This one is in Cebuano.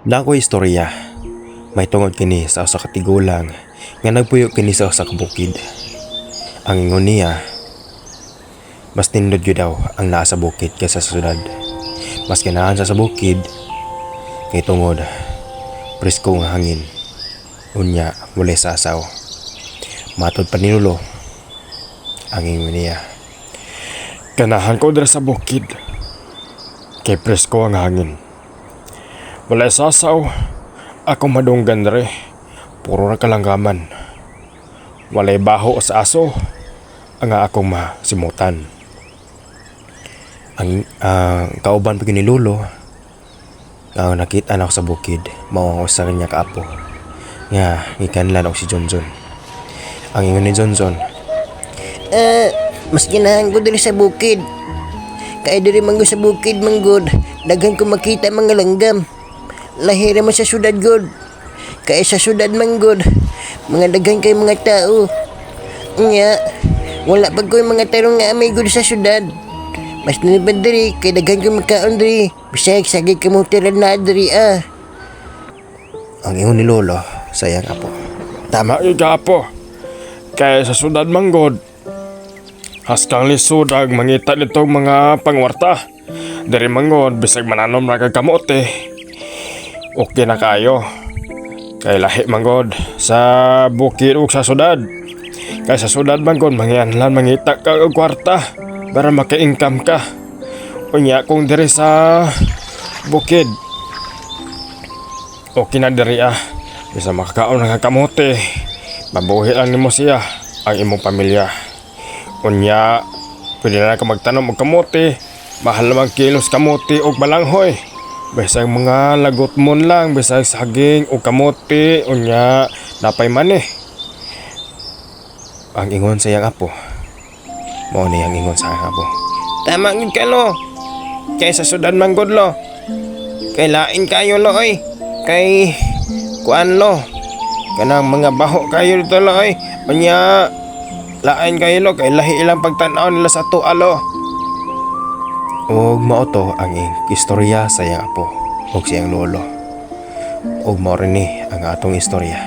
Naa koy istorya. May tungod kini sa usa ka tigulang nga nagpuyo kini sa usa ka bukid. Ang ingon niya, mas nindot gyud daw ang naa sa bukid kaysa sa syudad. Mas ganahan siya sa bukid kay tungod presko ang hangin. Unya walay sasaw. Matod pa ni Lolo, ang ingon niya, "Ganahan ko diri sa bukid. Kay presko ang hangin. Walay sasaw. Ako madunggan diri. Puro ra kalanggaman. Walay baho sa aso ang akong masimutan." Ang kauban pa gyud ni Lolo nga nakita nako sa bukid mao ang usa niya ka apo nga gikanlan og si Johnson. Ang ingon ni Johnson, "Mas ganahan ko diri sa bukid. Kay diri man gud sa bukid man gud, daghan ko makita mga langgam. Lahi ra man sa syudad gud. Kay sa syudad man gud, mga daghan kay mga tao. Nya, wala pa ko'y mga tarong nga amay gud sa syudad. Mas nindot diri kay daghan ko makaon diri. Bisag sagig kamote ra na diri ah." Ang ingon ni Lolo sa iyang apo, "Tama gyud ka, apo. Kay sa syudad man gud, haskang lisod ag mangita nito mga pangwarta. Diri man gud, bisag mananom ra kag kamote, okay na kayo. Kay lahi man gud sa bukid ug sa syudad. Kay sa syudad man gud, mangianlan mangita ka og kwarta para maka-income ka. Unya kung diri sa bukid, okay na diri ah. Bisa makakaon ng kamote, mabuhi lang nimo siya ang imong pamilya. Unya, pwede na ka magtanom og kamote. Mahal naman kilos kamote og balanghoy. Bisag mga lagutmon lang, bisag saging o kamote, unya napay mani." Ang ingon sa iyang apo, mao ni ang ingon sa iyang apo, "Tama gyud ka, lo. Kay sa syudad man gud, lo. Kay lain kayo, lo, oy. Kay kuan, lo. Kanang mga baho kayo dito, lo, oy. Unya lain kayo, lo, kay lahi ilang pagtan-aw nila sa atoa, lo." Ug mao to ang istorya sa iyang apo ug sa iyang lolo. Ug mao rin ni ang atong istorya.